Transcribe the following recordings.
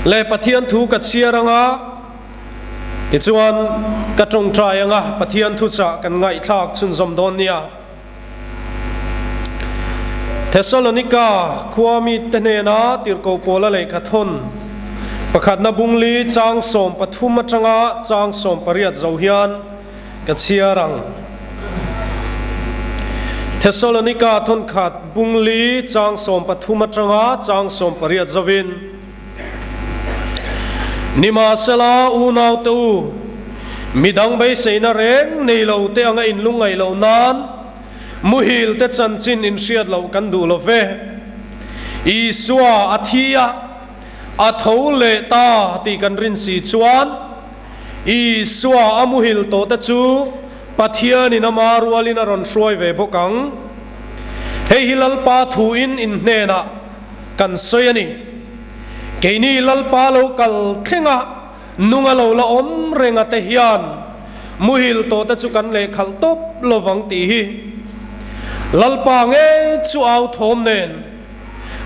Le Pathian thu ka chhiar anga, tichuan ka tawngtai anga Pathian thuchah kan ngaihthlak chhunzawm dawn nia. Thessalonika khua mite hnena tirhkoh Paula lehkha thawn pakhatna bungli chang 13 atanga chang 18 zo hian ka chhiar ang. Thessalonika thawnkhat bungli chang 13 atanga chang 18 zovin, Nimahsela, unaute u, midang beiseina reng nei lo te anga inlungngaih loh nan muhil te chanchin inhriat loh kan duh lo ve. Isua a thi a, a tho leh ta tih kan rin si chuan, Isua a muhil tawh te chu Pathianin ama rualin a rawn hruai ve bawk ang. Hei hi Lalpa thuin in hnenah kan sawi a ni. Keini Lalpa lo kal thlenga nunga lo la awm renga te hian muhil tawh te chu kan lehkhalh tawp lovang tih hi Lalpa ngei chu au thawm nen,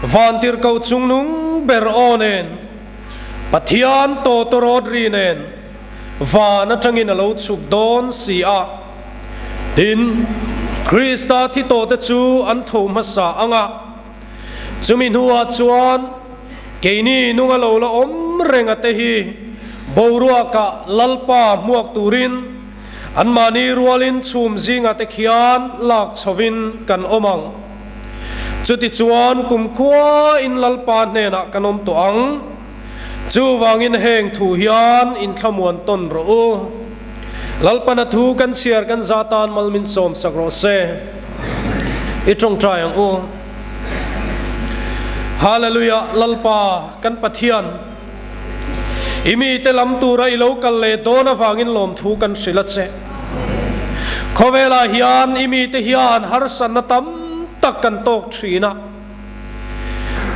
vantirhkoh chungnung ber aw nen, Pathian tawtawrawt ri nen van atangin a lo chhuk dawn si a. Tin, Krista thi tawh te chu an tho hmasa ang a. Chumi hnuah chuan keini nunga lo la awm renga te hi boruakah Lalpa hmuak turin anmahni rualin chhum zinga te khian lak chhovin kan awm ang. Chutichuan kumkhuain Lalpa hnenah kan awm tawh ang. Chuvangin heng thu hian inthlamuan tawn rawh u. Lalpana thu kan chhiar kan za tan mal min sawmsak rawh se. I tawngtai ang u. Hallelujah Lalpa kan Pathian, i mite lam tura i lo kal leh dawn avangin lawmthu kan hrilh a che. Khawvelah hian i mite hian harsatna tam tak kan tawk thin a.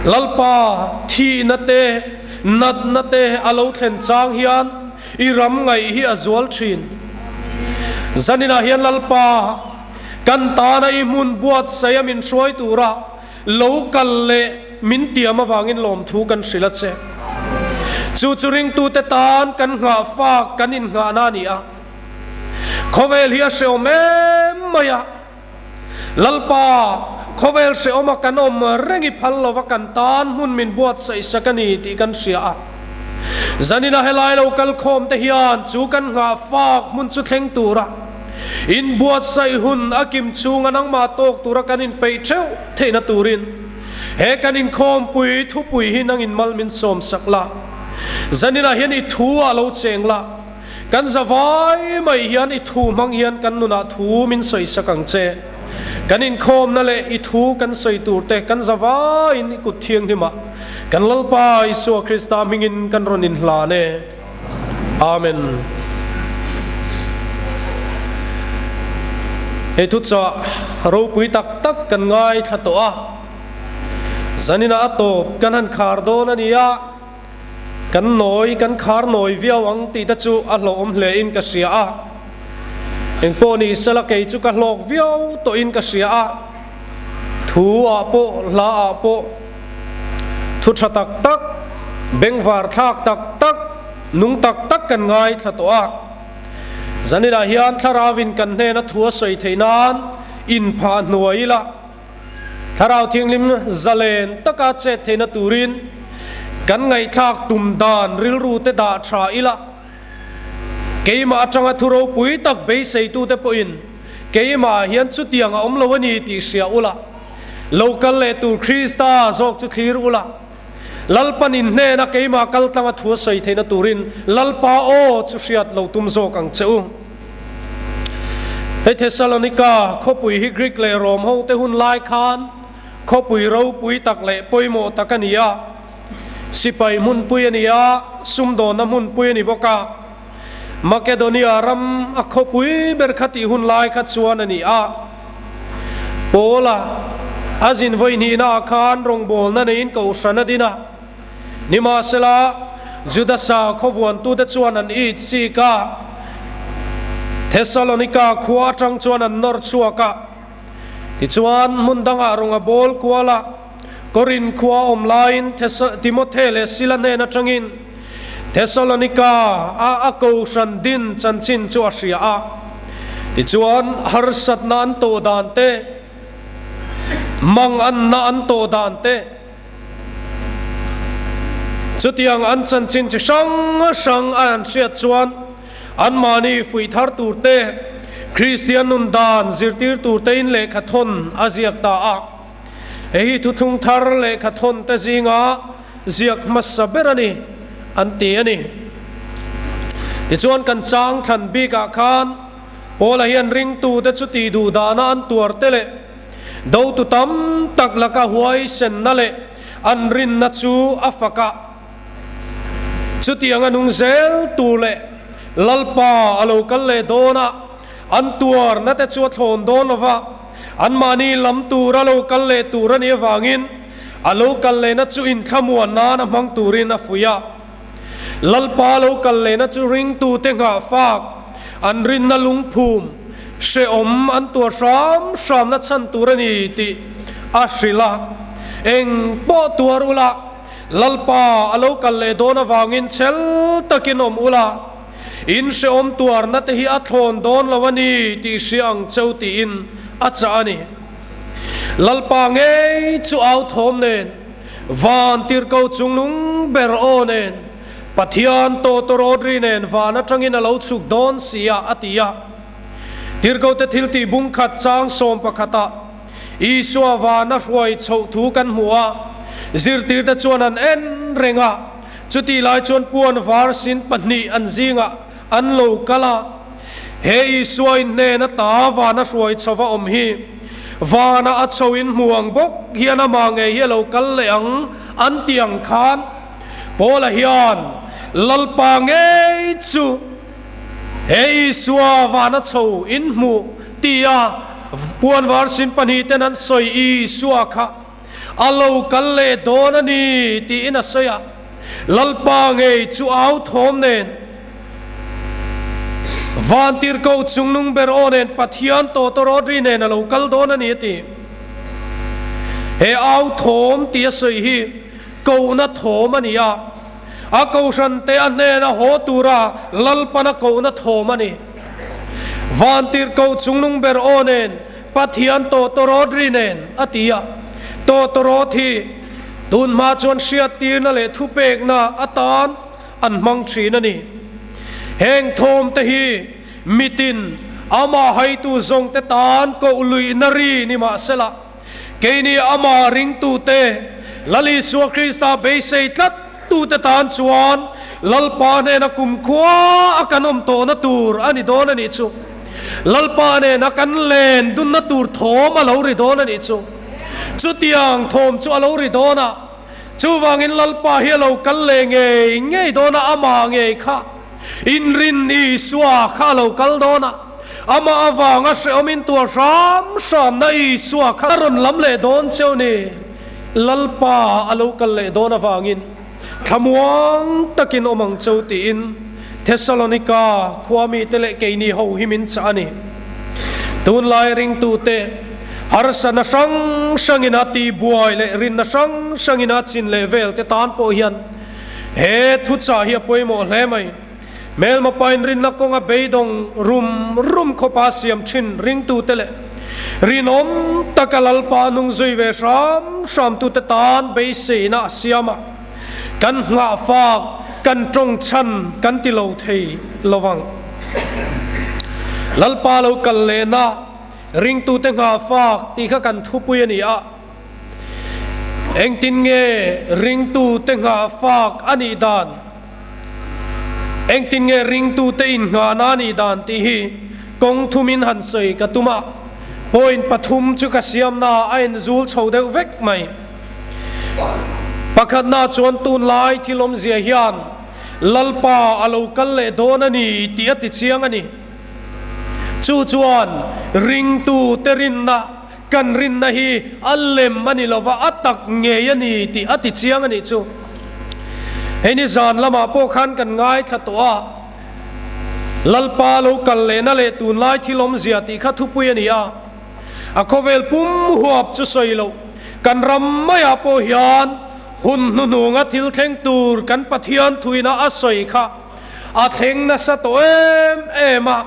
Lalpa thihna te, natna te a lo thlen chang hian i ram ngaih hi a zual thin. Zaninah hian Lalpa kan tana i hmun buatsaih a min hruai tura lo kal leh min tiam avangin lawmthu kan hrilh a che. Chu chu ringtute tan kan nghah fak kan innghahna a ni a. Khawvel hi a hrehawm em mai a. Lalpa, khawvel hrehawma kan awm reng i phal lova kan tan hmun min buatsaih sak a ni tih kan hria a. Zanina helai lo kal khawm te hian chu kan nghah fak hmun chu thleng tura inbuatsaih hun a kim chhunga nangmah tawk tura kan inpeih theuh theihna turin he kan inkhawmpui thupui hi nangin mal min sawmsak la. Zanina hian i thu ah lo cheng la. Kan za vai mai hian i thu hmang hian kan nunah thu min sawi sak ang che. Kan inkhawmna leh i thu kan sawi tur te kan za vaiin i kut thianghlimah kan Lalpa Isua Krista hmingin kan rawn inhlan e. Amen. Hei thuchah ropui tak tak kan ngaithla tawh a, zaninah a tawp kan han khar dawn a ni a. Kan nawi, kan khar nawi viau ang tih te chu a hlauhawm hle in ka hria a. Engpawh ni sela kei chu ka hlawk viau tawh in ka hria a. Thu ah pawh, hla ah pawh thu tha tak tak, bengvar thlak tak tak, nung tak tak kan ngaithla tawh a. Zaninah hian thlarau in kan hnena thu a sawi theih nan inphah hnuai ila. Thlarau Thianghlim zalen taka chet theihna turin kan ngaihthlak tum dan rilru te dah tha ila, keimah atanga thu ropui tak beiseitute pawhin keimah hian chutiang a awm lo a ni tih hria ula, lo kal leh tur Krista zawk chu thlir ula, Lalpan in hnena keimah kal tlanga thu a sawi theihna turin Lalpa aw chu hriat lo tum zawk ang che u. Hei Thessalonika khawpui hi Greek leh Rom hote hun lai khan khawpui ropui tak leh pawimawh tak a ni a. Sipai hmunpui a ni a, sumdawnna hmunpui a ni bawk a. Makedonia ram a khawpui ber kha tih hun lai kha chuan a ni a. Paula a zin vawi hnihnaah khan rawngbawlna neiin kohhran a din a. Nimahsela, Juda sakhaw vuantute chuan an it sik a, Thessalonika khua atang chuan an nawr chhuak a. Tichuan, hmun dangah rawn a bawl kual a. Korinth khua a awm laiin Timothe leh Sila hnen atangin Thessalonika a a kohhran din chanchin chu a hria a. Tichuan, harsatna an tawh dan te, manganna an tawh dan te, chutiang an chanchin chi hrang hrang a an hriat chuan anmahni fuih thar tur te, Kristian nun dan zirtir tur tein lehkha thawn a ziak ta a. Hei hi thuthlung thar lehkha thawn te zinga ziak hmasa ber a ni an ti a ni. Tichuan kan chang thlan bikah khan Paula hian ringtute chu tih duh dahna an tuar te leh dotu tam tak laka huaisenna leh an rinna chu a fak a. Chutiang a nung zel tur leh Lalpa a lo kal leh dawn a, an tuarna te chu a thlawn dawn lo va, anmahni lam tura lo kal leh tur a nih avangin a lo kal lehna chu inthlamuan nan a hmang turin a fuih a. Lalpa lo kal lehna chu ringtute nghah fak, an rinna lungphum, hrehawm an tuar hram hramna chhan tur a ni tih a hrilh a. Eng pawh tuar ula, Lalpa a lo kal leh dawn avangin chhel takin awm ula, in hrehawm tuarna te hi a thlawn dawn lo a ni tih hria ang cheu tiin a chah a ni. Lalpa ngei chu au thawm nen, van tirhko chungnung ber aw nen, Pathian tawtawrawt ri nen van atangin a lo chhuk dawn si a, a ti a. Tirhkote thiltih bungkhat chang sawm pakhatah Isua vana hruai chhoh thu kan hmu a, zirtirte chuan an en reng a, chutih lai chuan puan var sin pahnih an zingah an lo kal a. He Isua in hnen ata vana hruai chhova awm hi vana a chho in hmu ang bawk hian amah ngei hi a lo kal leh ang an ti ang khan Paula hian Lalpa ngei chu He Isua vana chho in hmuh tia puan var sin pahnihten an sawi Isua kha a lo kal leh dawn a ni tiin a sawi a. Lalpa ngei chu au thawm nen Vantirhkoh chungnung ber aw nen Pathian tawtawrawt ri nen a lo kal dawn a ni a ti. He au thawm tia sawi hi kohna thawm a ni a. A kohhrante a hnena haw tura Lalpana kohna thawm a ni. Vantirhkoh chungnung ber aw nen, Pathian tawtawrawt ri nen, a ti a. Tawtawrawt hi tun hma chuan hriattirna leh thupekna atan an hmang thin a ni. Heng thawmte hi mitin amah haitu zawngte tan koh luihna ri ni mahsela, Keini amah ringtute, Lal Isua Krista beisei tlat tute tan chuan Lalpa hnena kumkhua a kan awm tawhna tur a ni dawn a nih chu. Lalpa nena kan len dunna tur thawm a lo ri dawn a nih chu. Chutiang thawm chu a lo ri dawn a, chuvangin Lalpa hi a lo kal leh ngei ngei dawn a, amah ngei kha inrin Isua kha a lo kal dawn a. Amah avanga hrehawmin tuar hram hramna Isua kha a rawn lam leh dawn cheu ni. Lalpa a lo kal leh dawn avangin thlamuang takin awm ang cheu tiin Thessalonika khua mite leh keini ho hi min chah a ni. Tunlai ringtute harsatna hrang hrangin a tihbuai leh rinna hrang hrangin a chin leh velte tan pawh hian he thuchah hi a pawimawh hle mai. Hmelma pain rinna kawnga beidawng rum rum khawpa siam thin ringtute leh rinawm taka Lalpa nung zui ve hram hramtute tan beiseina a siam a, kan nghahfak, kan tawngchhan kan ti lo thei lo vang. Lalpa lo kal lehna ringtute nghahfak tih kha kan thupui a ni a. Engtin nge ringtute nghahfak a nih dan? Engtin nge ringtute innghahna a nih dan tih hi kawng thumin han sawi ka tum a, point pathum chu ka siamnaah a inzul chho deuh vek mai. Pakhatna chuan tunlai thil awmzia hian Lalpa a lo kal leh dawn a ni tih a ti chiang a ni. Chu chuan ringtute rinna kan rinna hi a lem a ni lova, a tak ngei a ni tih a ti chiang a nih chu. Hei ni zan lamah pawh khan kan ngaithla tawh a, Lalpa lo kal lehna leh tunlai thil awmzia tih kha thupui a ni a. A khawvel pum huap chu sawi loh. Kan ram maiah pawh hian hun hnuhnunga thil thleng tur kan Pathian thuina a sawi kha a thleng nasa tawh em em a.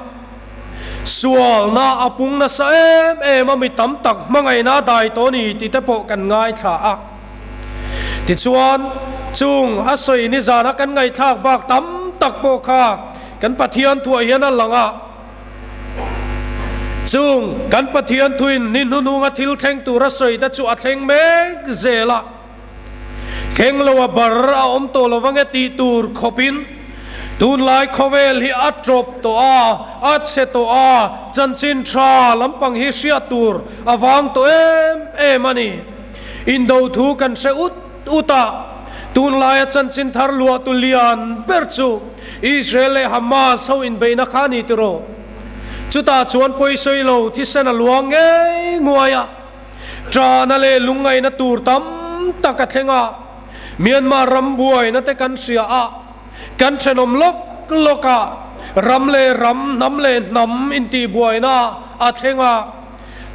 Sualna a pung nasa em em a, mi tam tak hmangaihna a dai tawh a ni tih te pawh kan ngaithla a. Tichuan, chung a sawi nizana kan ngaihthlak bak tam tak pawh kha kan Pathian thuah hian a lang a. Chung kan Pathian thuin ni hnuhnunga thil thleng tur a sawi te chu a thleng mek zel a. Thleng lo a bar a awm tawh lo ange tih tur khawpin tunlai khawvel hi a tawp tawh a, a chhe tawh a, chanchin tha lampang hi hriat tur a vang tawh em em a ni. Indo thu kan hre ut ut a, tunlaia chanchin thar luahtu lian ber chu Israel leh Hamas ho inbeihna kha a ni tiraw? Chutah chuan pawisawi lo thisen a luang ngei nguai a, ṭahna leh lungngaihna tur tam tak a thleng a, Myanmar ram buaina te kan hria a, kan ṭhenawm lawk lawk a, ram leh ram, hnam leh hnam intihbuaina a thleng a.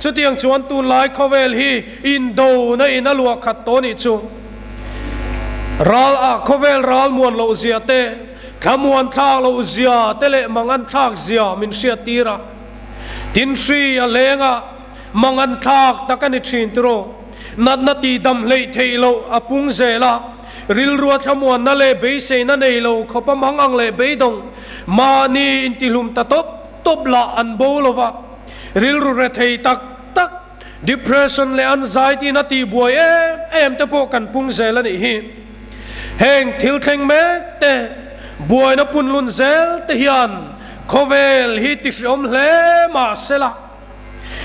Chutiang chuan tunlai khawvel hi indona in a luah khat tawh nih chu. Ral ah khawvel ral muan loh zia te, thlamuan thlak loh zia te leh mangan thlak zia min hriat tir a. Tin hri a leng a, mangan thlak tak a ni thin tiraw. Natna tih dam hleih theih loh a pung zel a, rilrua thlamuanna leh beiseina nei lo khawp a mang ang leh beidawng mahni intihlum ta tawp tawp lah an bo lo va. Rilru rethei tak tak, depression leh anxiety in a tihbuai em em te pawh kan pung zel a nih hi. Heng thil thleng mek te, buaina punlun zel te hian khawvel hi ti hriawm hle mah sela,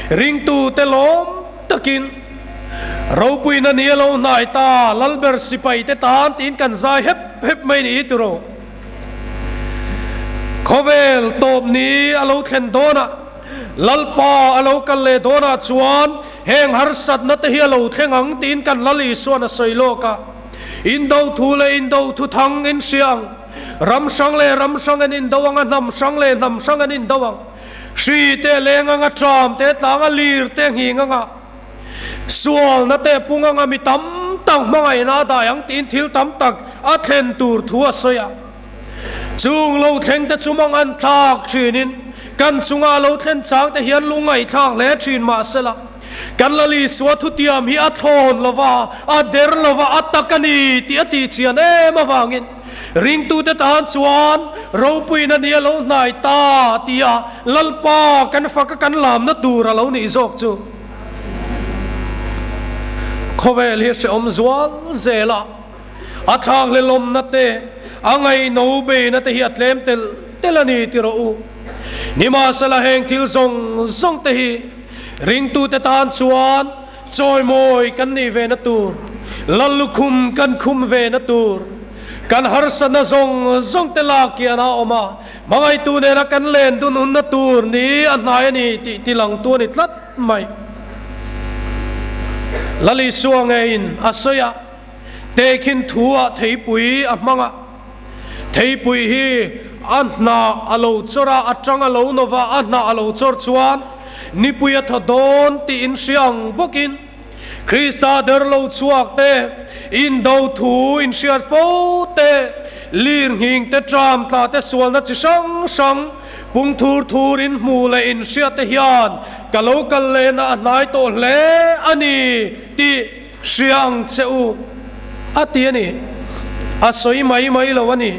ringtu te lawm takin ropuina ni a lo hnai ta, Lalber sipai te tan tiin kan zai hep hep mai ni hi tiraw. Khawvel tawp ni a lo thlen dawnah, Lalpa a lo kal leh dawnah chuan heng harsatna te hi a lo thleng ang tiin kan Lal Isuan a sawi lawk a. Indo thu leh indo thu thang in hria ang. Ram hrang leh ram hrang an indo ang a, hnam hrang leh hnam hrang an indo ang. Hri te leng ang a, tram te tlang a, lir te nghing ang a. Sualna te pung anga mi tam tak hmangaihna a dai ang tiin thil tam tak a thlen tur thu a sawi a. Chung lo thleng te chu mang an thlak thinin kan chunga lo thlen chang te hian lungngaihthlak hle thin mahsela kan Lal Isua thutiam hi a thlawn lova, a der lova, a tak a ni tih a tih chian em avangin ringtute tan chuan ropuina ni a lo hnai ta tia Lalpa kan faka kan lamna tur a lo nih zawk chu. Khawvel hi hrehawm zual zel a, a thlakhlelawmna te, a ngaihno beina te hi a tlem telh telh a ni ti rawh u. Nimahsela heng thil zawng zawng te hi ringtute tan chuan chawimawi kan nih ve na tur, lal lukhum kan khum ve na tur, kan harsatna zawng zawng te lak kian a awm a, hmangaihtu nena kan len dun hunna tur ni a hnai a ni tih tilangtu a ni tlat. Mai. Lal Isua ngeiin a sawi a, Tehkhin thu ah theipui a hmang a, theipui hi a hnah a lo chawr a, a tang a lo nawh a, a hnah a lo chawr chuan nipui a thaw dawn tih in hria ang bawkin Krista der lo chhuak te, indo thu in hriat fo te, lir nghing te, tram tla te, sualna chi hrang hrang, Pung thur thur in hmuh leh in hriat te hian ka lo kal lehna a hnai tawh hle a ni tih hria ang che u, a ti a ni. A sawi mai mai lo a ni.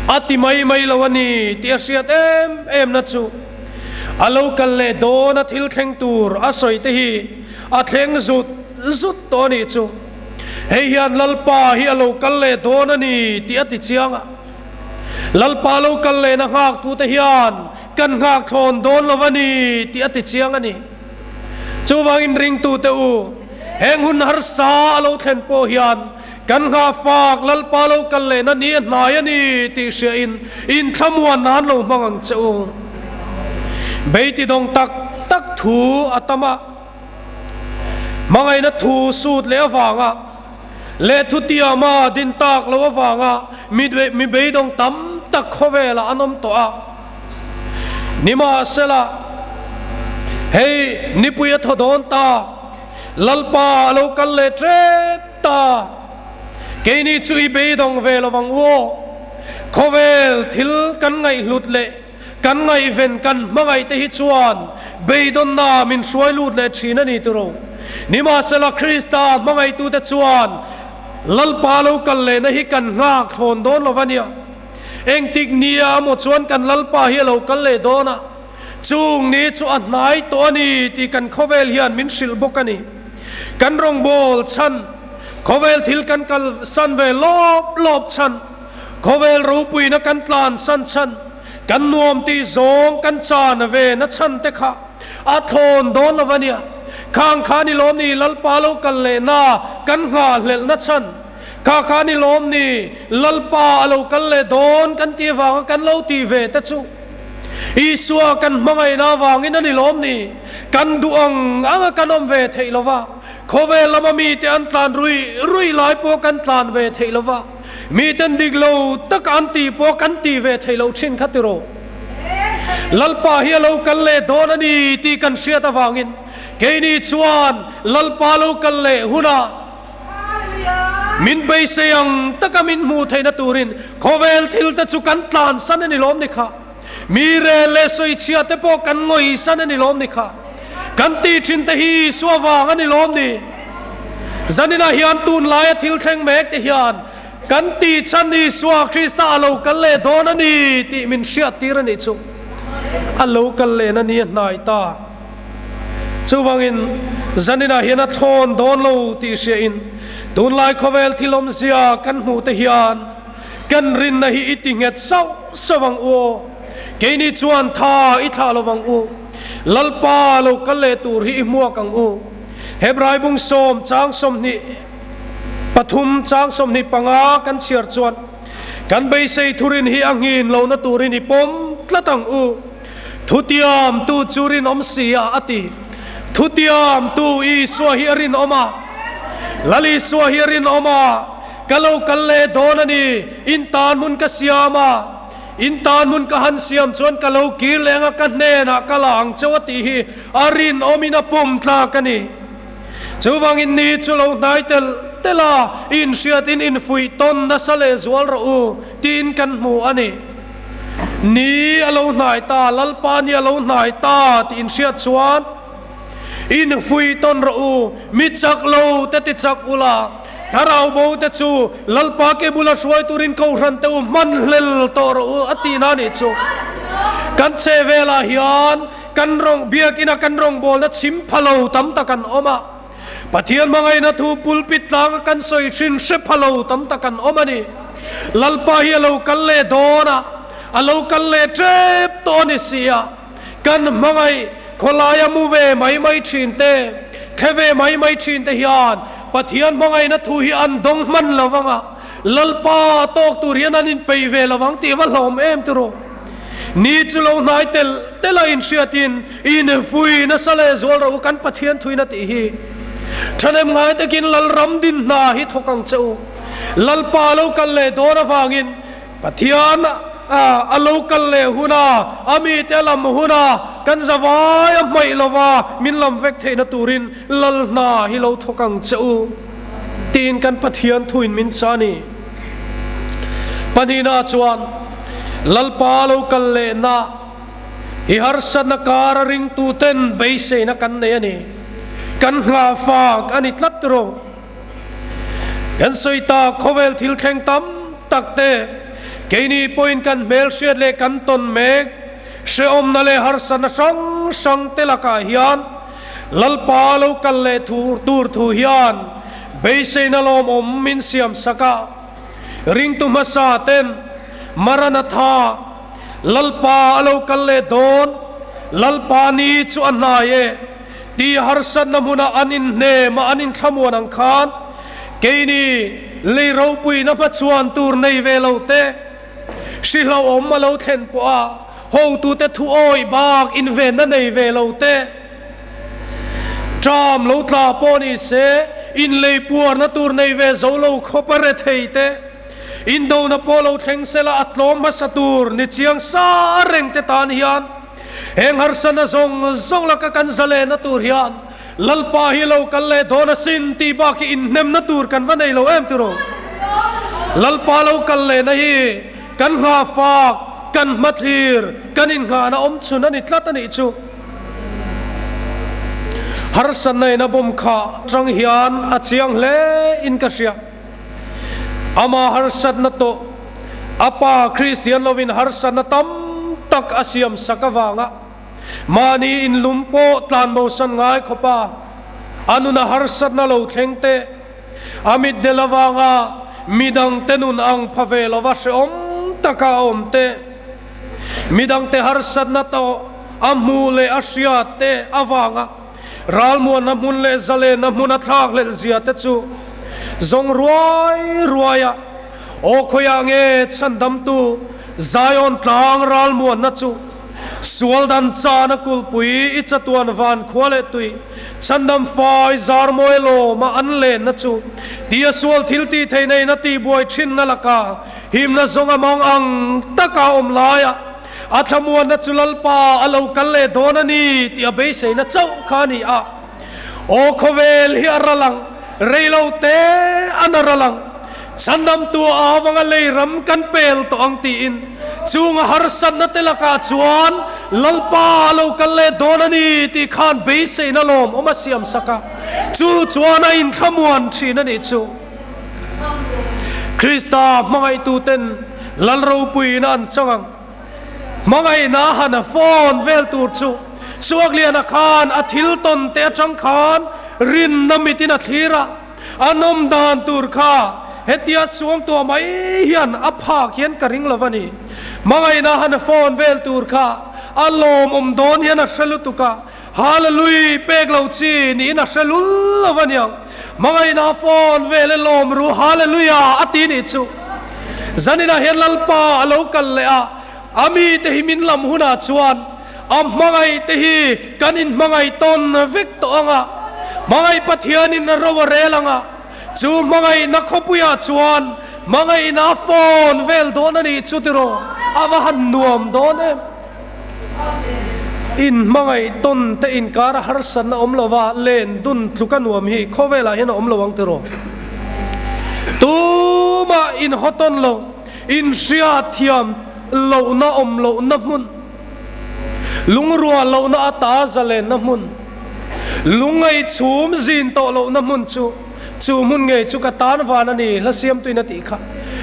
A ti mai mai lo a ni tih a hriat em em na chu a lo kal leh dawn a thil thleng tur a sawi te hi a thleng zut zut tawh a nih chu. Hei hian Lalpa hi a lo kal leh dawn a ni tih a ti chiang a. Lalpa lo kal lehna nghaktute hian kan nghak thlawn dawn lo a ni tih a ti chiang a ni. Chuvangin ringtute u, heng hun harsa a lo thlen pawh hian kan nghahfak Lalpa lo kal lehna ni a hnai a ni tih hriain inthlamuan nan lo hmang ang che u. Beiti dawng tak tak thu a tam a, hmangaihna thu sut leh avanga, Leh thutiama din tak lo avanga mi beidawng tam tak khawvelah an awm tawh a. Nimahsela, hei nipui a thaw dawn ta. Lalpa a lo kal leh tep ta. Keini chu i beidawng ve lo vang u aw. Khawvel thil kan ngaihhlut leh kan ngaihven kan hmangaih te hi chuan beidawnna min hruai lut leh thin a ni tiro. Nimahsela Krista hmangaihtute chuan Lalpa lo kal lehna hi kan nghak thlawn dawn lo va nia. Engtik nia maw chuan kan Lalpa hi a lo kal leh dawn a, chung ni chu a hnai tawh a ni tih kan khawvel hian min hrilh bawk a ni. Kan rawngbâwl chhan, khawvel thil kan kalsan ve lawp lawp chhan, khawvel ropuina kan tlansan chhan, kan nuam tih zawng kan chan ve na chhan te kha a thlawn dawn lo va nia. Khang kha ni lawm ni Lalpa lo kal lehna kan nghahhlelhna chhan. Kha kha ni lawm ni, Lalpa a lo kal leh dawn kan tih avanga kan lo tih ve te chu Isua kan hmangaihna avangin a ni lawm ni, kan duh ang anga kan awm ve theih lo va, khawvel lama mite an tlan ruih ruih lai pawh kan tlan ve theih lo va, miten dik lo taka an tih pawh kan tih ve theih loh thin kha tiraw. Lalpa hi a lo kal leh dawn a ni tih kan hriat avangin keini chuan Lalpa lo kal leh hunah, Min beisei ang taka min hmuh theihna turin khawvel thil te chu kan tlansan a ni lawm ni kha. Mi rel leh sawichhia te pawh kan ngawisan a ni lawm ni kha. Kan tih thin te hi Isua vang a ni lawm ni. Zaninah hian tunlaia thil thleng mek te hian kan tih chhan Isua Krista a lo kal leh dawn a ni tih min hriattir a nih chu. A lo kal lehna ni a hnai ta. Chuvangin, zaninah hian a thlawn dawn lo tih hriain tunlai khawvel thil awmzia kan hmuh te hian kan rinna hi i ti nghet sauh sauh ang u aw. Keini chuan tha i thlah lo vang u. Lalpa lo kal leh tur hi i hmuak ang u. Hebrai bung sawm chang 23 chang 25 kan chhiar chuan kan beisei thurin hi a nghin lohna turin i pawm tlat ang u. Thutiamtu chu rinawm si a, a ti. Thutiamtu Isua hi a rinawm a. Lal Isua hi a rinawm a, Ka lo kal leh dawn a ni, in tan hmun ka siam a, in tan hmun ka han siam chuan ka lo kir leh anga ka hnenah ka la ang cheu a tih hi a rinawmin a pum tlak a ni. Chuvangin ni chu lo hnai telh telh a, inhriatin infuih tawn nasa leh zual rawh u, tiin kan hmu a ni. Ni a lo hnai ta, Lalpa ni a lo hnai ta tih in hriat chuan infuih tawn rawh u, mi chak lo te ti chak ula, thlarau bo te chu Lalpa ke bula hruai turin kohhran te u hman hlel tawh rawh u a tihna nih chu. Kan chhe velah hian kan rawng biakina kan rawngbawlna chhim pha lo tam tak an awm a, Pathian hmangaihna thu pulpit tlanga kan sawi thin hre pha lo tam tak an awm a ni. Lalpa hi a lo kal leh dawn a, a lo kal leh tep tawh a ni si a. Kan hmangaih khawlaia mu ve mai mai thin te, thle ve mai mai thin te hian Pathian hmangaihna thu hi an dawng hman lo vang a, Lalpa tawk tur hian an inpeih ve lo vang tih va hlawm em tiraw? Ni chu lo hnai telh telh a inhriatin infui nasa leh zual rawh u kan Pathian thuin a tih hi. Thahnem ngai takin Lalram din hna hi thawk ang che u. Lalpa lo kal leh dawn avangin Pathian a lo kal leh huna a mite a lam huna kan zavai a hmaih lova min lam vek theihna turin Lal hna hi lo thawk ang che u tiin kan Pathian thuin min chah a ni. Pahnihna chuan Lalpa lo kal lehna i harsatna kara ringtuten beiseina kan nei a ni. Kan nghah fak a ni tlat rawh. Kan sawi tak khawvel thil thleng tam tak te keini pawhin kan hmelhriat leh kan tawn mek hrehawmna leh harsatna hrang hrang te lakah hian Lalpa lo kal leh tur thu hian beiseina lawmawm min siam sak a. Ringtu hmasa ten Maranatha, Lalpa a lo kal leh dawn, Lalpa ni chu a hnai e, tih harsatna hmunah an inhnem a an inthlamuan ang khan keini lei ropuina hmachhuan tur nei ve lo te, hri hlauhawm a lo thlen pawh a hotute thu awih bak invenna nei ve lo te, Ṭam lo tla pawh ni se, inlei puarna tur nei ve zo lo khawp a rethei te, indona pawh lo thleng se la a tlawm hmasa tur ni chiang sa reng te tan hian heng harsatna zawng zawng laka kan zalena tur hian. Lalpa hi lo kal leh dawn asin tih bak hi inhnemna tur kan va nei lo em tiraw? Lalpa lo kal lehna hi kan nghahfak, kan hmathlir, kan innghahna awm chhun a ni tlat a nih chu. Harsatna in a bawm khah tang hian a chiang hle in ka hria. Ama harsatna tawh a pa Kristian lovin harsatna tam tak a siam sak avanga mahni inlum pawh tlanbosan ngai khawpa a nuna harsatna lo thleng te a mitdel avanga midangte nun ang pha ve lova hrehawm taka a awm te midangte harsatna tawh a hmuh leh a hriat te avanga Ralmuanna hmun leh zalenna hmun a thlakhlelh zia te chu zawng ruai ruai a, aw khawiah nge chhandamtu Zion tlang ralmuanna chu sual dan chana kulhpui i chatuan van khua leh tui chhandam fai zar mawi lawma an lenna chu tia sual thil tih theih neihna tihbuai thinna laka himna zawng a mang ang taka awm laia A thlamuanna chu Lalpa a lo kal leh dawn a ni tih a beiseina chauh kha a ni a. Aw khawvel hi a ral ang, rei lo te an a ral ang. Chhandamtu a avanga lei ram kan pel tawh ang tiin chunga harsatna te lakah chuan Lalpa a lo kal leh dawn a ni tih khan beiseina lawmawm a siam sak a, chu chuan a inthlamuan thin a nih chu. Krista hmangaihtuten Lal ropuiin an chang ang. Hmangaihna han a phone vel tur chu Suakliana khan a thil tawn te atang khan rinna mitin a thlir a, a nawm dan tur kha hetia suangtuah mai hian a phak hian ka ring lo a ni. Hmangaihna han a phone vel tur kha a lawmawm dawn hian a hre lutuk a, Hallelui pek lo chi niin a hre lul lo aniang. Hmangaihna phone vel e lawm ru Hallelujah a ti nih chu. Zaninah hian Lalpa a lo kal leh a, a mite hi min lam hunah chuan a hmangaih te hi kan inhmangaih tawn vek tawh ang a, hmangaih Pathianin a ro a rel ang a, chu hmangaihna khawpuiah chuan hmangaihna phone vel dawn a nih chu tiraw a va han nuam dawn em. In hmangaih tawn te inkar a harsatna awm lova len dun tluk a nuam hi khawvelah hian a awm lo ang tiraw? Tumah in haw tawn lo, in hriat thiam lohna awm lohna hmun, lungrual lohna ata zalenna hmun, lungngaih chhum zin tawh lohna hmun chu, chu hmun ngei chu ka tan van a ni, hla siamtuin a tih kha.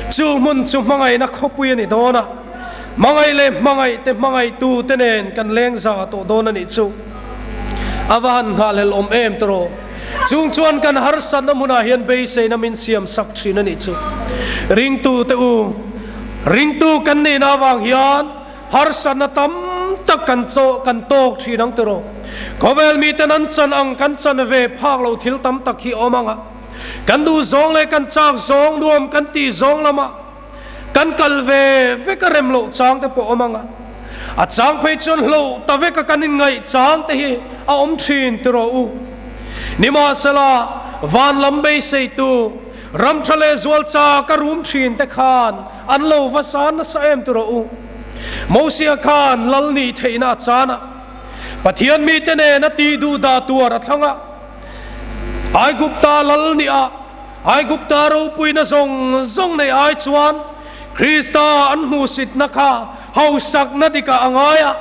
Chu hmun chu hmangaihna khawpui a ni dawn a. Hmangaih leh hmangaih te hmangaihtu te nen kan leng za tawh dawn a nih chu. A va han nghahhlelh awm em tawh. Chung chuan kan harsatna hmunah hian beiseina min siam sak thin a nih chu. Ringtu te u, ringtu kan nihna avang hian harsatna tam tak kan chaw kan tawk thin ang tawh. Khawvel miten an chan ang kan chan ve phak lo thil tam tak hi awm ang a. Kan duh zawng leh kan chak zawng nuam kan tih zawng lamah Kan kal ve vek a rem loh chang te pawh awm ang a, a chang phei chuan hloh ta vek a kan inngaih chang te hi a awm thin ti rawh u. Nimahsela, van lam beiseitu, ram tha leh zual chak a rum thin te khan an lo va san nasa em ti rawh u. Mosia khan lal nih theihna a chan a, Pathian mite nen a tih duh dah tuar a thlang a, Aigupta lal nih a, Aigupta ropuina zawng zawng nei ai chuan Krista an hmuhsitna kha hausakna dikah a ngai a,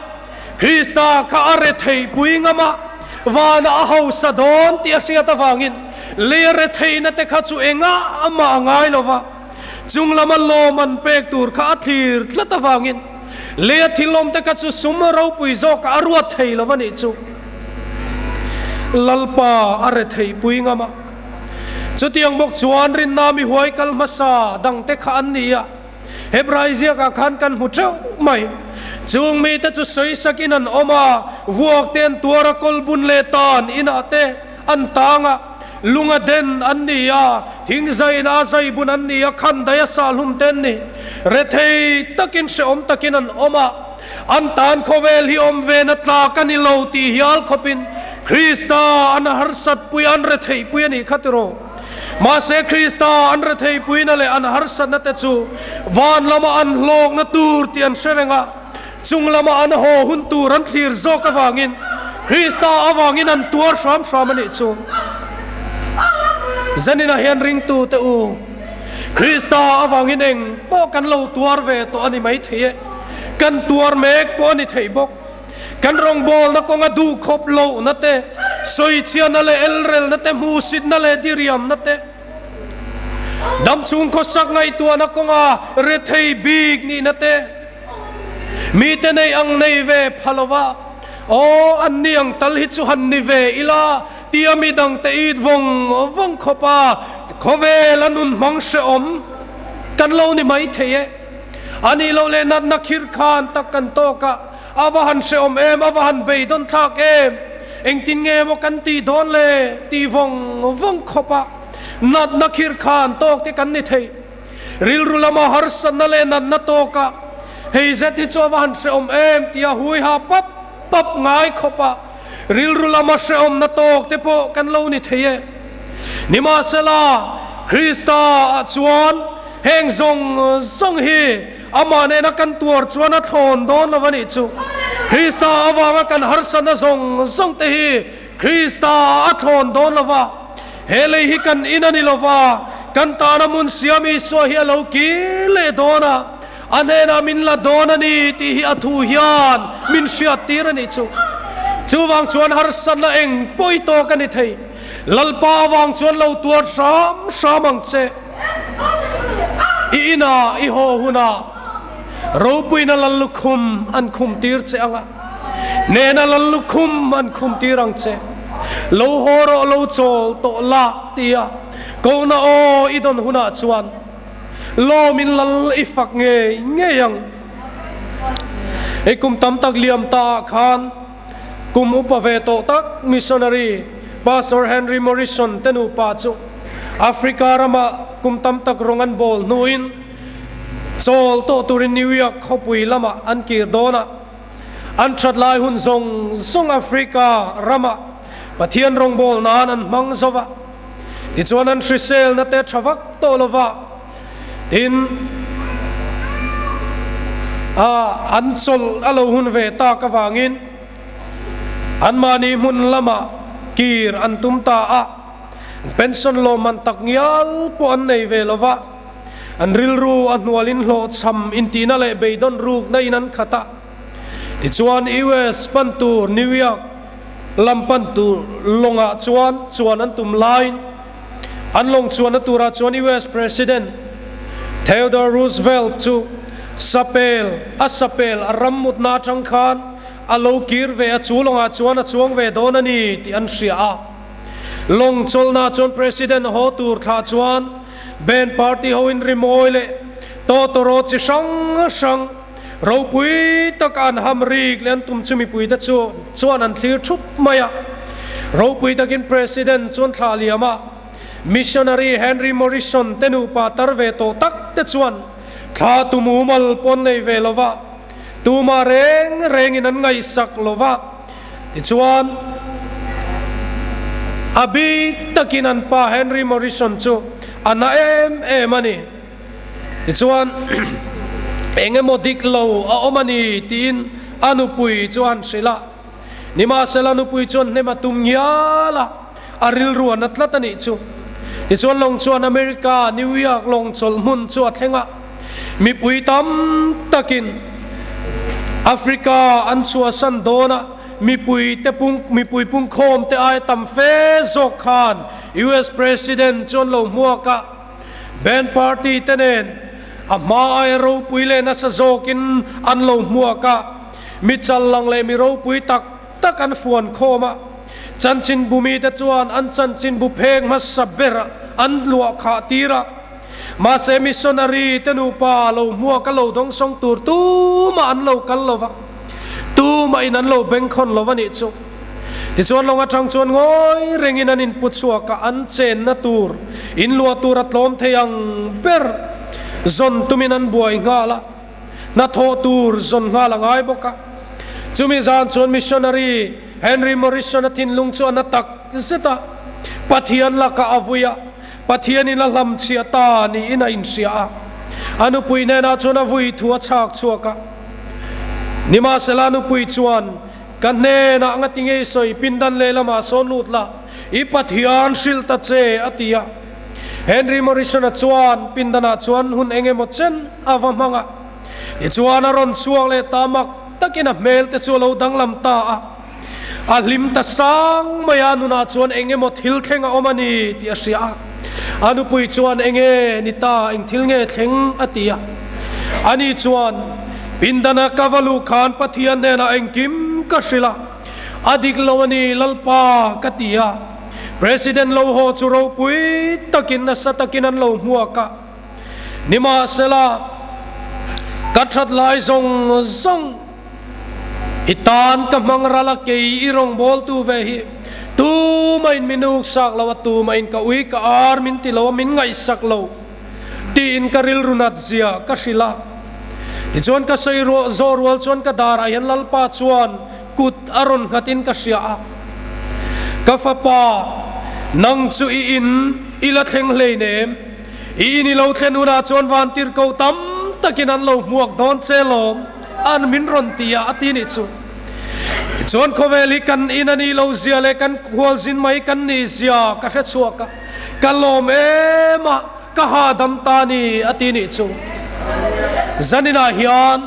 Krista kha a retheihpui ngam a, vanah a hausa dawn tih a hriat avangin lei a retheihna te kha chu engah amah a ngai lo va, chung lama lawm an pek tur kha a thlir tlat avangin lei a thil awmte kha chu sum ropui zawkah a ruat thei lo a nih chu. Lalpa a retheihpui ngam a. Chutiang bawk chuan rinna mi huai kal hmasa dangte kha an ni a, Hebrai ziakah khan kan hmu teuh mai. Chung mite chu sawisakin an awm a, vuak te an tuar a, kawlbun leh tan inah te an tang a, lunga den an ni a, thingzaina a zaibun an ni a, khandaih a sahhlum te an ni. Rethei takin hrehawm takin an awm a. An tan khawvel hi awm ve na tlak a ni lo tih hial khawpin Krista an harsatpui an retheihpui a nih kha tiraw? Mahse Krista an retheihpuina leh an harsatna te chu van lama an hlawkna tur tih an hre reng a, chung lama an haw hun tur an thlir zawk avangin Krista avangin an tuar hram hram a nih chu. Zaninah hian ringtute u, Krista avangin eng pawh kan lo tuar ve tawh a ni maithei e, kan tuar mek pawh a ni thei bawk. Kan rawngbawlna kawnga duhkhawp lohna te, sawichhiatna leh elrelna te, hmuhsitna leh diriamna te, damchhung khawsak ngaihtuahna kawnga rethei bik nihna te, mite nei ang nei ve pha lova, Aw, an ni ang tal hi chu han ni ve ila tia midangte it vawng vawng khawp a, khawvel a nun hmang hrehawm kan lo ni maithei e. A nih loh leh natna khir khan tak kan tawk a, a va han hrehawm em, a va han beidawn thlak em, engtin nge maw kan tih dawn le tih vawng vawng khawp a, natna khir khan tawk te kan ni thei. Rilru lama harsatna leh natna tawk a, hei zet hi chu a va han hrehawm em tia hui ha pap pap ngai khawp a, rilru lama hrehawmna tawk te pawh kan lo ni thei e. Nimahsela, Krista ah chuan heng zawng zawng hi amah nena kan tuar chuan a thlawn dawn lo a nih chu. Krista avanga kan harsatna zawng zawng te hi Krista ah a thlawn dawn lo va, he lei hi kan in a ni lo va, kan tana hmun siam Isua hi a lo kir leh dawn a, A hnenah min la dawn a ni tih hi a thu hian min hriattir a nih chu. Chuvang chuan harsatna eng pawi tawk a ni thei. Lalpa avang chuan lo tuar hram hram ang che. I inah i haw hunah ropuina Lallukhum an khum tir che ang a, hnena Lallukhum an khum tir ang che. Lo haw rawh lo chawl tawh la tia kohna aw i dawn hunah chuan, Lawmin lal i fak ngei ngei ang. Hei kum tam tak liam ta ah khan kum upa ve tawh tak missionary Pastor Henry Morrison te nupa chu Africa ramah kum tam tak rawng an bawl hnuin chawl tawh turin New York khawpui lamah an kir dawn a. An that lai hun zawng zawng Africa ramah Pathian rawngbâwl nân an hmang zo va, tichuan an hriselna te tha vak tawh lo va, tin, an chawlh a lo hun ve tâk avângin anmahni hmun lamah kir an tum ta a, pension lawmman tak ngial pawh an nei ve lo va. An rilru a hnualin hlawhchham intihna leh beidawn rukna in an khat a. Tichuan US pan tur New York lam pan tur lawngah chuan chuan an tum laiin an lawng chuanna turah chuan US President Theodore Roosevelt chu sapel a sapel a ram mutna atang khan a lo kir ve a, chu lawngah chuan a chuang ve dawn a ni tih an hria a. Lawng chawlhna chuan President haw tur thlah chuan Band party ho in rimawi leh tawtawraw chi hrang hrang ropui taka an ham rik leh an tum chu mipui te chu chuan an thlir thup mai a. Ropui takin President chuan thlah liam a, Missionary Henry Morrison te nupa tar ve tawh tak te chuan thla tu mumal pawn nei ve lo va, tumah reng rengin an ngaihsak lo va. Tichuan, a bik takin an pa Henry Morrison chu a na em em a ni. Tichuan, eng emaw dik lo a awm a ni tiin a nupui chu a han hrilh a. Nimahsela, nupui chuan hnem a tum ngial a, a rilru a na tlat a nih chu. Tichuan, lawng chuan America, New York lawng chawlh hmun chu a thleng a. Mipui tam takin Africa an chhuahsan dawn a, mipui te pung mipui pungkhawm te aia tam fe zawk khan US President chuan lo hmuak a, Band Party te nen a hma aia ropui leh nasa zawkin an lo hmuak a, mi challang leh mi ropui tak tak an fuan khawm a, chanchinbu mite chuan an chanchinbu phek hmasa ber an luah khah tir a. Mahse missionary te nupa lo hmuak a lo dawngsawng tur tumah an lo kal lo va, tumah in an lo bengkhawn lo va nih chu. Tichuan lawng atang chuan ngawi rengin an inpu chhuak a, an chenna tur, inluah tur a tlawm thei ang ber zawn tumin an buai nghal a, hnathawh tur zawn nghal a ngai bawk a. Chumi zan chuan missionary Henry Morrison-a thinlung chu a na tak zet a, Pathian lakah a vui a, Pathianin a hlamchhiah ta niin a inhria a, a nupui hnenah chuan a vui thu a chhak chhuak a. Nimahsela a nupui chuan Ka hnenah nga ti ngei sawi pindan lehlamah sawn lut la, i Pathian hrilh ta che, a ti a. Henry Morrison-a chuan pindanah chuan hun eng emaw chen a va hmang a. Tichuan a rawn chhuak leh ta mak takin a hmel te chu a lo danglam ta a. A hlim ta sang mai a, nunah chuan eng emaw thil thleng a awm a ni tih a hria a. A nupui chuan eng nge ni ta, eng thil nge thleng a ti a. Ani chuan, Pindana ka va luh khan Pathian hnenah engkim ka hrilh a, a dik lo a ni Lalpa ka ti a. President lo haw chu ropui takin nasa takin an lo hmuak a. Nimahsela, ka that lai zawng zawng i tan ka hmang ral a, kei i rawngbawltu ve hi tumahin min uksak lo a, tumahin ka ui ka ar min ti lo a, min ngaihsak lo tiin ka rilru nat zia ka hrilh a. Tichuan ka sawi ruah zawh rual chuan ka darah hian Lalpa chuan kut a rawn nghatin ka hria a, Ka fapa, nang chu i in i la thleng hleinem. I in i lo thlen hunah chuan vantirhkoh tam takin an lo hmuak dawn che lawm, an min rawn ti a, a ti nih chu. Tichuan khawvel hi kan in a nih lo zia leh kan hualzin mai kan nih zia ka hre chhuak a, ka lawm em a, ka hahdam ta ni, a ti nih chu. Zaninah hian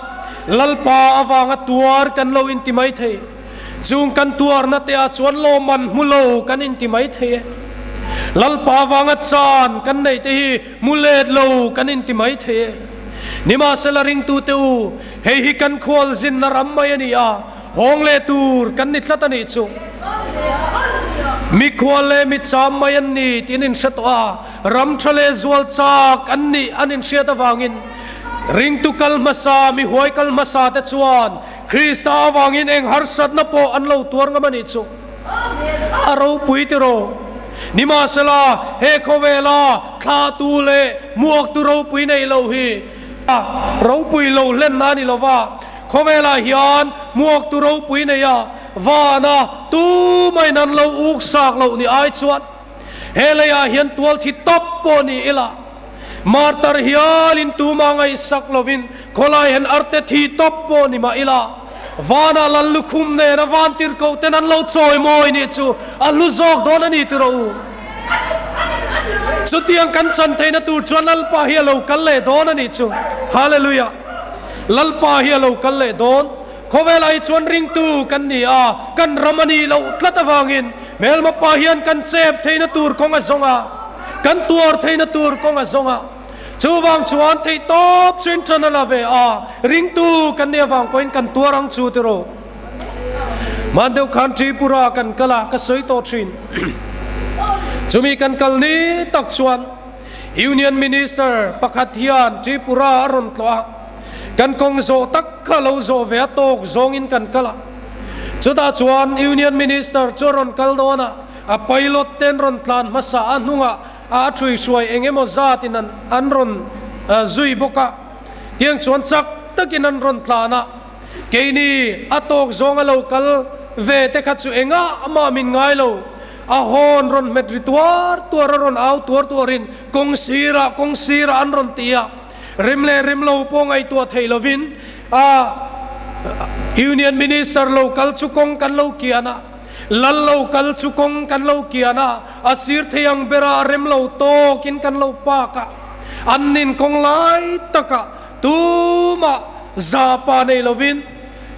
Lalpa avanga tuar kan lo inti mai thei. Chung kan tuarna te ah chuan lawmman hmu lo kan inti mai thei e. Lalpa avanga chan kan neih te hi hmu let lo kan inti mai thei e. Nimahsela ringtute u, hei hi kan khual zinna ram mai a ni a, hawng leh tur kan ni tlat a nih chu. Mikhual leh micham mai an ni tih an inhre tawh a, ram tha leh zual chak an nih an inhriat avangin ringtu kal hmasa, mihuai kal hmasa te chuan Krista avangin eng harsatna pawh an lo tuar ngam a nih chu. A ropui tiraw? Nimahsela, he khawvela thlahtu leh hmuaktu ropui neih loh hi a ropui lo hlenna a ni lo va. Khawvelah hian hmuaktu ropui nei a, vana tumahin an lo uksak loh ni ai chuan he leiah hian tualthi tawp pawh ni ila, Martar hialin tuma ngaihsak lovin khawlai hian arte thi tawp pawh ni mah ila, vanah lal lukhum nena vantirhkoh ten an lo chawi mawi nih chu a hlu zawk dawn a ni ti rawh u. Chutiang kan chan theihna tur chuan Lalpa hi a lo kal leh dawn a nih chu. Hallelujah! Lalpa hi a lo kal leh dawn. Khawvelah hi chuan ringtu kan ni a, kan ram a nih loh tlat avangin hmelma pa hian kan chep theihna tur kawng a zawng a, kan tuar theihna tur kawng a zawng a. Chuvang chuan theihtawp chu in ṭan a la ve a, ringtu kan nih avang pawhin kan tuar ang chu tiraw. Hman deuh khan Tripura kan kal a, ka sawi tawh ṭhin. Chumi kan kal ni tak chuan Union Minister pakhat hian Tripura a rawn tlawh a, Kan kawng zawh tak kha lo zawh ve a tawk zawngin kan kal a. Chutah chuan Union Minister chu a rawn kal dawn a, a pilot ten rawn tlan hmasa a hnungah a a ṭhuihruai eng emaw zatin an an rawn zui bawk a. Tiang chuan chak takin an rawn tlan a, keini a tawk zawng a lo kal ve te kha chu engah mah min ngai lo. A hawn rawn hmet ri tuar tuar a rawn au tuar tuarin kawng sirah kawng sirah an rawn ti a. Rem leh rem lo pawh ngaihtuah theih lovin a Union Minister lo kal chu kawng kan lo kian a, lal lo kal chu kawng kan lo kian a, a sir thei ang bera rem lo tawkin kan lo pak a, an nin kawng lai takah tumah zahpa nei lovin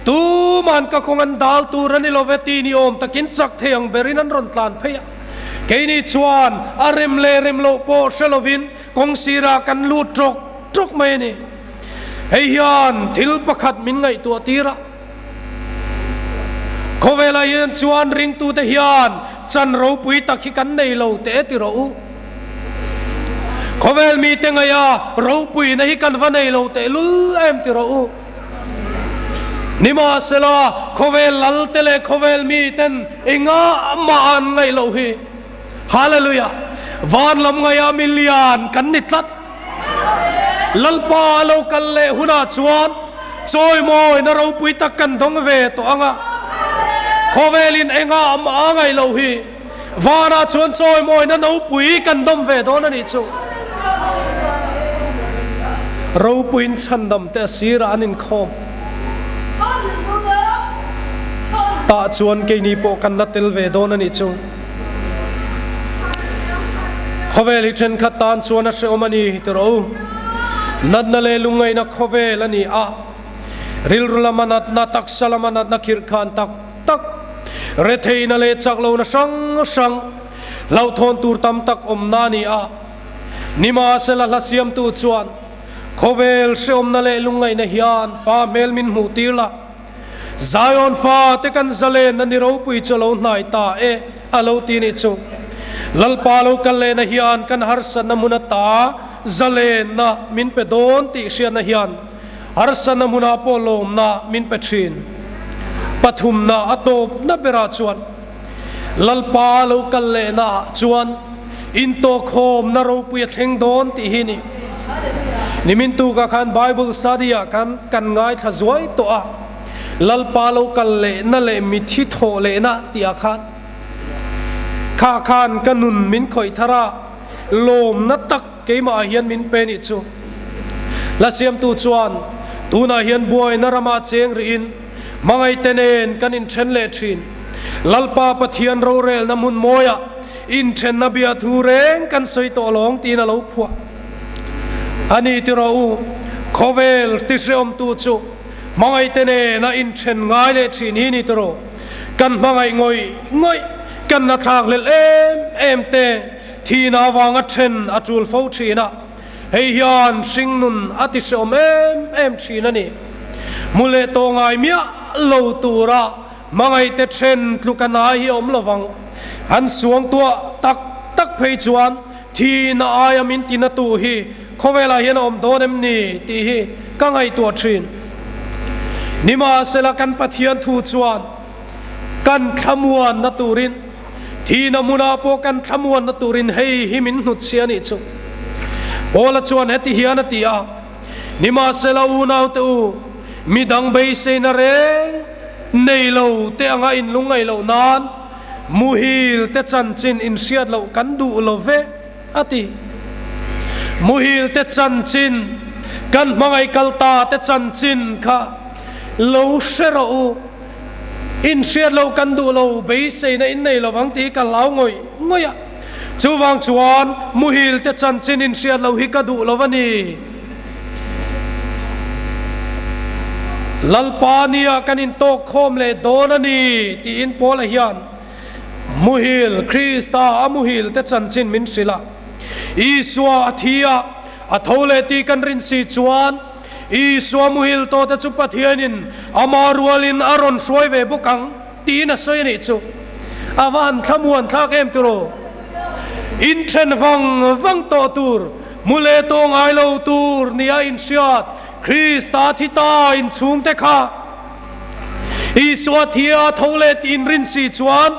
tuman ka kawng an dal tur a ni love ti ni awm takin chak thei ang berin an rawn tlan phei a. Keini chuan a rem leh rem loh pawh hre lovin Kawng sirah kan lut ṭawk ṭawk mai a ni. Hei hian thil pakhat min ngaihtuah tir a. Khawvelah hian chuan ringtute hian chan ropui tak hi kan nei lo teh ti rawh u. Khawvel mite ngaiha ropuina hi kan va nei lo teh lul em ti rawh u. Nimahsela, khawvel lalte leh khawvel miten engah mah an ngaih loh hi. Hallelujah! Van lam ngaia mi lian kan ni tlat. Lalpa a lo kal leh hunah chuan chawimawina ropui tak kan dawng ve tawh ang a. Khawvelin engah mah a ngaih loh hi vanah chuan chawimawina nopui kan dawm ve dawn a nih chu. Ropuiin chhandam te a sirah an inkhawm. Tah chuan keini pawh kan la tel ve dawn a nih chu. Khawvel hi thenkhat tan chuan a hrehawm a ni ti rawh u. Natna leh lungngaihna khawvel a ni a, rilru lama natna, taksa lama natna khirhkhan tak tak, retheihna leh chak lohna hrang hrang, hlauhthawn tur tam tak awmna a ni a. Nimahsela hla siamtu chuan khawvel hrehawmna leh lungngaihna hian pa hmel min hmuh tir la. Zion fate kan zalenna ni ropui chu a lo hnai ta e, a lo ti nih chu. Lalpa lo kal lehna hian kan harsatna hmun ata zalenna min pe dawn tih hriatna hian harsatna hmunah pawh lawmna min pe thin. Pathumna a tawpna berah chuan Lalpa lo kal lehna ah chuan intawhkhawmna ropui a thleng dawn tih hi ni. Nimin tukah khan Bible study ah khan kan ngaithla zuai tawh a, Lalpa lo kal lehna leh mithi thawh lehna tih ah khan kha khan ka nun min khawih thar a, lawmna tak keimah ah hian min pe nih chu. Hla siamtu chuan tunah hian buaina ramah cheng rihin hmangaihte nen kan inthen leh thin. Lalpa Pathian rorelna hmun mawiah inthenna biathu reng kan sawi tawh lawng tiin a lo phuah. A ni ti rawh u, khawvel ti hrehawmtu chu hmangaihte nena inthen ngai leh thin hi ni ti rawh. Kan hmangaih ngawih ngawih, kan la thlakhlelh em em te thihna avanga then a tul fo thin a, hei hian hringnun a ti hrehawm em em thin a ni. Hmu leh tawh ngai miah lo tura Hmangaihte then tluk a nai hi a awm lovang. An suangtuah tak tak phei chuan thihna aia min tina tu hi khawvelah hian a awm dawn em ni tih hi ka ngaihtuah thin. Nimahsela kan Pathian thu chuan kan thlamuanna turin, thihna hmunah pawh kan thlamuanna turin hei hi min hnutchhiah a nih chu. Paula chuan heti hian a ti a, Nimahsela unaute u, midang beiseina reng nei lo te anga in lungngaih loh nan muhil te chanchin in hriat loh kan duh lo ve, a ti. Muhil te chanchin, kan hmangaih kal ta te chanchin kha lo hre rawh u, in hriat loh kan duh lo, beiseina in nei lovang tih ka hlau ngawih ngawih a. Chuvang chuan muhil te chanchin in hriat loh hi ka duh lo a ni. Lalpa nia kan intawk khawm leh dawn a ni tiin Paula hian muhil, Krista a muhil te chanchin min hrilh a. Isua a thi a, a tho leh tih kan rin si chuan Isua muhil tawh te chu Pathianin ama rualin a rawn hruai ve bawk ang. Tiin a sawi a nih chu. A va han thlamuan thlak em tiraw? Inthen vang vang tawh tur, hmu leh tawh ngai lo tur nia inhriat Krista thi ta inchhungte kha Isua thia tho leh tih inrin si chuan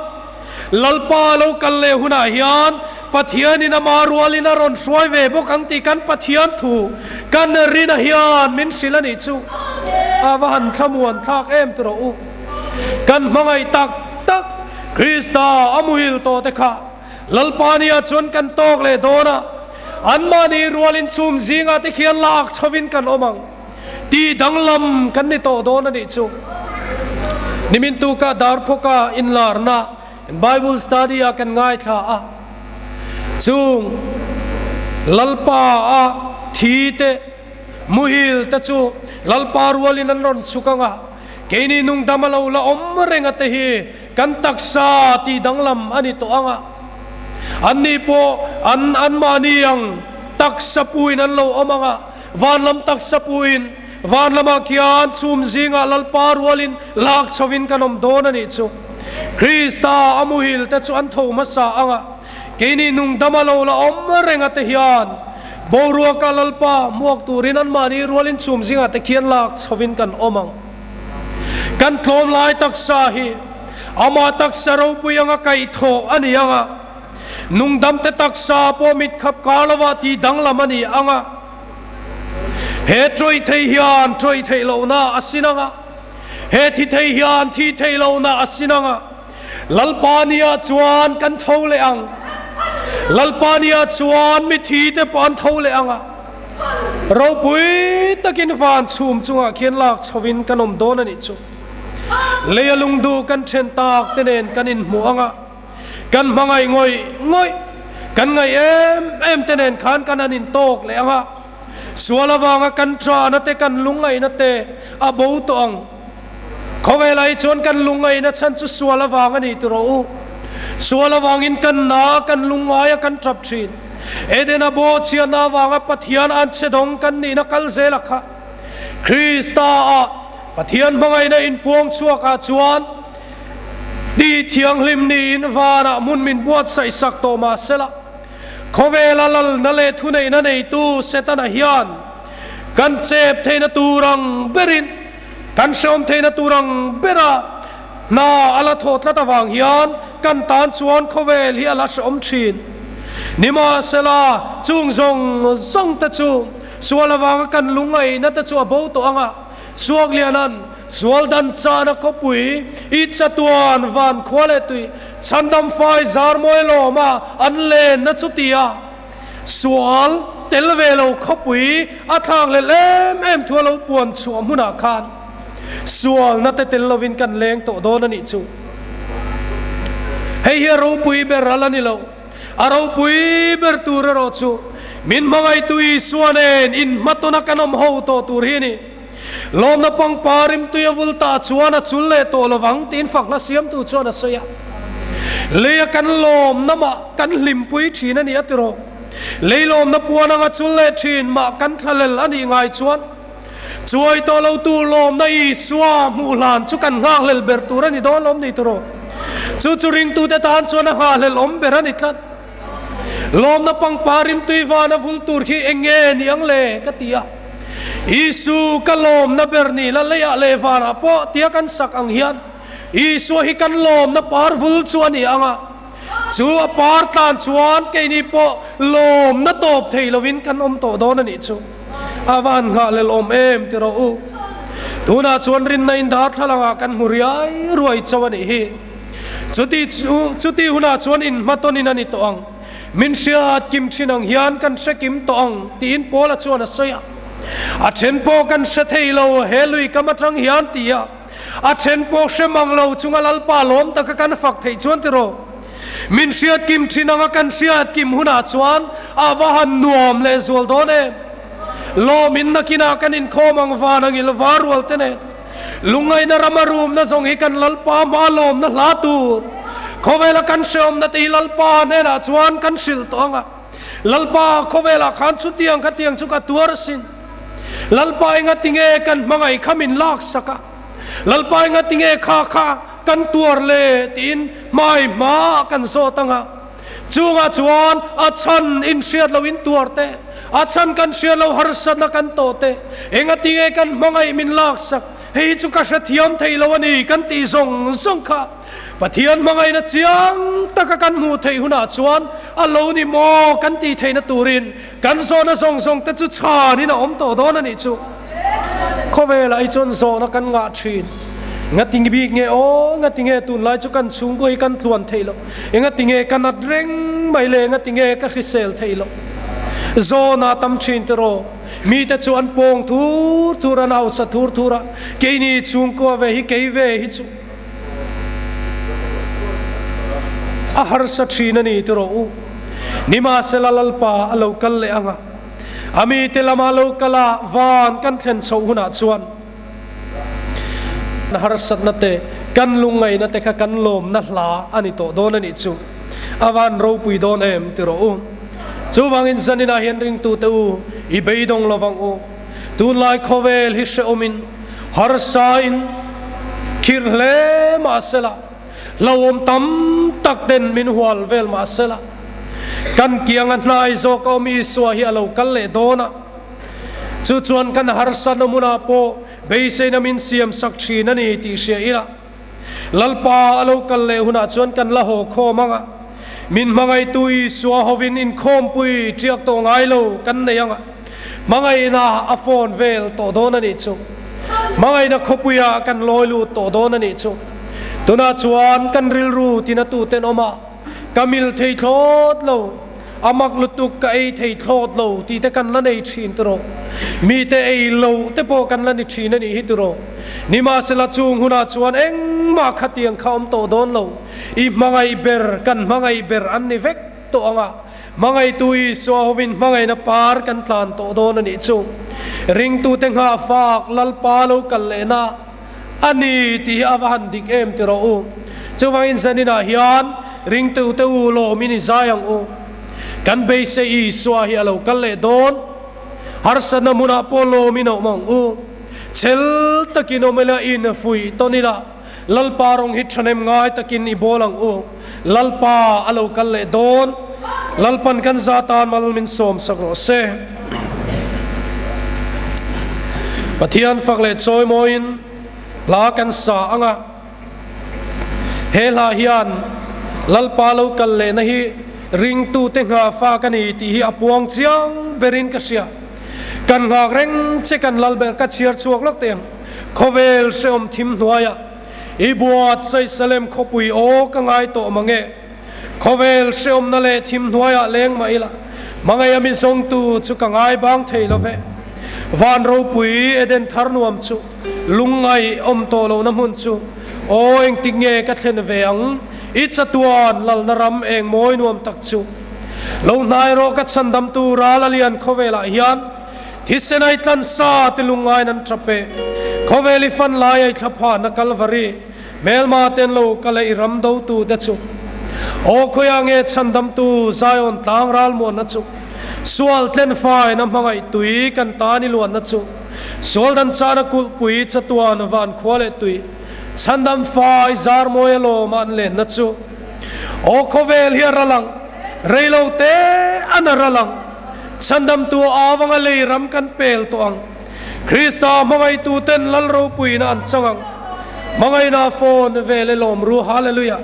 Lalpa lo kal leh hunah hian Pathianin ama rualin a rawn hruai ve bawk ang tih kan Pathian thu kan rina hian min hrilh a nih chu. A va han thlamuan thlak em tiraw u? Kan hmangaih tak tak Krista a muhil tawh te kha Lalpa nia chuan kan tawk leh dawn a, anmahni rualin chhum zingah te khian lak chhovin kan awm ang tih danglam kan ni tawh dawn a nih chu. Nimin tuka Darphawka inlarna Bible study ah kan ngaithla a, chung Lalpa a thi te muhil te chu Lalpa rualin an rawn chhuk ang a, Keini nungdam a lo la awm reng a te hi kan taksa tih danglam a ni tawh ang a, anni pawh an anmahni ang taksa puin an lo awm ang a, van lam taksa puin van lamah khian chhum zingah Lalpa rualin lak chhovin kan awm dawn a nih chu. Krista a muhil te chu an tho hmasa ang a, keini nungdam a lo la awm reng a te hian boruaka Lalpa hmuak turin anmahni rualin chhum zingah te khian lak chhovin kan awm ang. Kan tlawm lai taksa hi amah taksa ropui anga kaihthawh a ni ang a, nungdamte taksa pawh mit khap kar lovah tih danglam a ni ang a, he tawih thei hian tawih theih lohna a sin ang a, he thi thei hian thi theih lohna a sin ang a, Lalpa nia chuan kan tho leh ang. Lalpa nia chuan mithi te pawh an tho leh ang a. Ropui takin van chhum chungah khian lak chhovin kan awm dawn a nih chu. Leia lungduh kan then tak te nen kan inhmu ang a, kan hmangaih ngawih ngawih, kan ngaih em em te nen khan kan han intawk leh ang a, sual avanga kan ṭahna te kan lungngaihna te a bo tawh ang. Khawvelah hi chuan kan lungngaihna chhan chu sual avang a ni ti rawh u. Sual avangin kan na a, kan lungngai a, kan ṭap ṭhin. Edena bawhchhiatna avanga Pathian anchhe dawng kan nihna kal zela kha Krista-ah Pathian hmangaihna inpuang chhuakah chuan tih thianghlim niin vanah hmun min buatsaih sak tawh mah sela, khawvela lalna leh thuneihna neitu Setana hian kan chep theihna tur ang berin, kan hreawm theihna tur ang bera hna a la thawh tlat avang hian kan tan chuan khawvel hi a la hreawm thin. Nimahsela, chung zawng zawng te chu sual avanga kan lungngaihna te chu a bo tawh ang a, Suakliana'n sual dan chahna khawpui i chatuan van khua leh tui chhandam fai zar mawi lawma an lenna chu tia sual tel ve lo khawpui a thlak leh em em thu a lo puan chhuah hmunah khan sualna te tel lovin kan leng tawh dawn a nih chu. Hei hi a ropui ber a la ni lo. A ropui ber tur erawh chu min hmangaihtu Isua nen inhmatawna kan awm ho tawh tur hi a ni. Lawmna pangpar rimtui a vul tah chuan a chul leh tawh lovang tiin fakhla siamtu chuan a sawi a. Leia kan lawmna mah kan hlimpui thin a ni a ti rawh. Lei lawmna puan anga chul leh thin mah kan thlalel a nih ngai chuan chuai tawh lo tu lawmna Isua hmuh hlan chu kan nghakhlel ber tur a ni dawn lawm ni tawh rawh. Chu chu ringtute tan chuan a nghahhlel awm ber a ni tlat. Lawmna pangpar rimtui vana vul tur khi eng nge ni ang le? ka ti a. Isu ka lawmna ber ni la leiah leh vanah pawh tia kan sak ang hian Isua hi kan lawmna par vul chu a ni ang a. Chu a par tlan chuan keini pawh lawmna tawp thei lovin kan awm tawh dawn a nih chu. A van nghahhlel awm em ti rawh u. Tunah chuan rinna in darthlalangah kan hmu riai ruai chauh a nih hi. Chuti chu chuti hunah chuan inhmatawnin a ni tawh ang. Min hriat kim thin ang hian kan hre kim tawh ang tiin Paula chuan a sawi a. A then pawh kan hre thei lo he lui kam atang hian ti a. A then pawh hre mang lo chunga Lalpa lawm taka kan fak theih chuan ti rawh. Min hriat kim thin anga kan hriat kim hunah chuan a va han nuam leh zual dawn em. Lawmin nakinah kan inkhawm ang van ang ilva rual te nen. Lungngaihna rama rumna zawng hi kan Lalpa hma lawmna hla tur. Khawvela kan hreawmna te hi Lalpa hnenah chuan kan hrilh tawh ang a. Lalpa khawvelah khan chutiang khatiang chu ka tuar asin. Lalpa enga tinge kan hmangaih kha min laksak a, Lalpa enga tinge kha kha kan tuar le tiin hmai hma kan zawt ang a. Chungah chuan a chhan inhriat lo in tuar te, a chhan kan hriat lo harsatna kan tawh te, enga tinge kan hmangaih min laksak, hei hi chu ka hrethiam thei lo a ni kan tih zawng zawng kha Pathian hmangaihna chiang taka kan hmuh theih hunah chuan a lo ni maw kan tih theihna turin Kan zawhna zawng zawng te chu chhanin a awm tawh dawn a nih chu. Khawvelah hi chuan zawhna kan ngah thin. Engati bik nge aw, engati nge tunlai chu kan chhungkua hi kan tluan theih loh, engati nge ka nat reng mai le, engati nge ka hrisel theih loh. Zawhna a tam thin tiraw, mite chu an pawng thur thur, an hausa thur thur a, keini chhungkua ve hi kei ve hi chu a harsa thin a ni tiraw u. Nimahsela Lalpa a lo kal leh ang a, a mite lama lo kal a van kan thlen chhoh hunah chuan kan harsatna te, kan lungngaihna te kha kan lawmna hla a ni tawh dawn a nih chu. A van ropui dawn em ti rawh u. Chuvangin zaninah hian ringtute u, i beidawng lovang u. Tunlai khawvel hi hrehawmin, harsain khirh hle mahsela, Hlauhawm tam tak ten min hual vel mah sela, kan kianga hnai zawk a awm Isua hi a lo kal leh dawn a. Chu chuan kan harsatna hmunah pawh beiseina min siam sak thin a ni tih hria ila, Lalpa a lo kal leh hunah chuan kan la haw khawm ang a, min hmangaihtu Isua hovin inkhawmpui tiak tawh ngai lo kan nei ang a, hmangaihna a phone vel tawh dawn a nih chu. Hmangaihna khawpuiah kan lawi lut tawh dawn a nih chu. Tunah chuan kan rilru tina tuten awm a, ka mil thei thlawt lo. A mak lutuk ka ei thei thlawt lo tih te kan la nei thin tiraw? Mite ei loh te pawh kan la ni thin a nih hi tiraw? Nimahsela chung hunah chuan engmah khatiang kha awm tawh dawn lo. I hmangaih ber kan hmangaih ber an ni vek tawh ang a, hmangaihtu Isua hovin hmangaihna par kan tlan tawh dawn a nih chu. Ringtute nghahfak Lalpa lo kal lehna a ni tih hi a va han dik em ti rawh u. Chuvangin zaninah hian ringtute u lawmin i zai ang u. Kan beisei Isua hi a lo kal leh dawn. Harsatna hmunah pawh lawmin a awm ang u. Chhel takin awm ila in fuih tawn ila, Lalpa rawng hi thahnem ngai takin i bawl ang u. Lalpa a lo kal leh dawn. Lalpan kan za tan mal min sawm sak rawh se. Pathian fak leh chawimawiin hla kan sa ang a. He hla hian Lalpa lo kal lehna hi ringtute nghahfak a ni tih hi a puang chiang berin ka hria. Kan nghak reng che kan lal ber ka chhiar chhuak lawk teh ang. Khawvel hrehawm thim hnuaiah i buatsaih Salem khawpui aw ka ngai tawh mang e. Khawvel hrehawmna leh thim hnuaiah leng mah ila, hmangaih a mi zawngtu chu ka ngai bang thei lo ve. Van ropui Eden thar nuam chu, lungngaih awm tawh lohna hmun chu, aw engtik nge ka thlen ve ang? I chatuan lalna ram eng mawi nuam tak chu. Lo hnai rawh ka chhandamtu ral a lian khawvelah hian thisen ai tlan sa ti lungngain an tap e. Khawvel i fan lai ai thla phahna Kalvari hmelma ten lo kal e i ram dotu te chu. Aw khawiah nge chhandamtu Zion tlang ral muanna chu sual tlen faina hmangaih tui kan tan i luanna chu sual dan chana kulhpui chatuan van khua leh tui chhandam fai zar mawi alawm an lenna chu. Aw khawvel hi a ral ang, rei lo te an a ral ang. Chhandamtu avanga lei ram kan pel tawh ang. Krista hmangaihtu ten Lal ropuina an chang ang. Hmangaihna phone vel e lawm ru Hallelujah.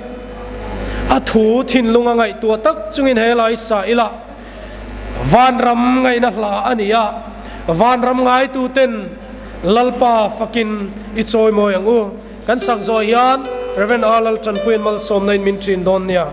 A thu thinlung a ngaihtuah tak chungin he lai sa ila vanram ngaihna hla a ni a, vanram ngaitu ten Lalpa fakin i chawimawi ang u. Kan sak zawh hian Rev. Arlal Tanpuiin malsawmna in min ṭin dawn nia.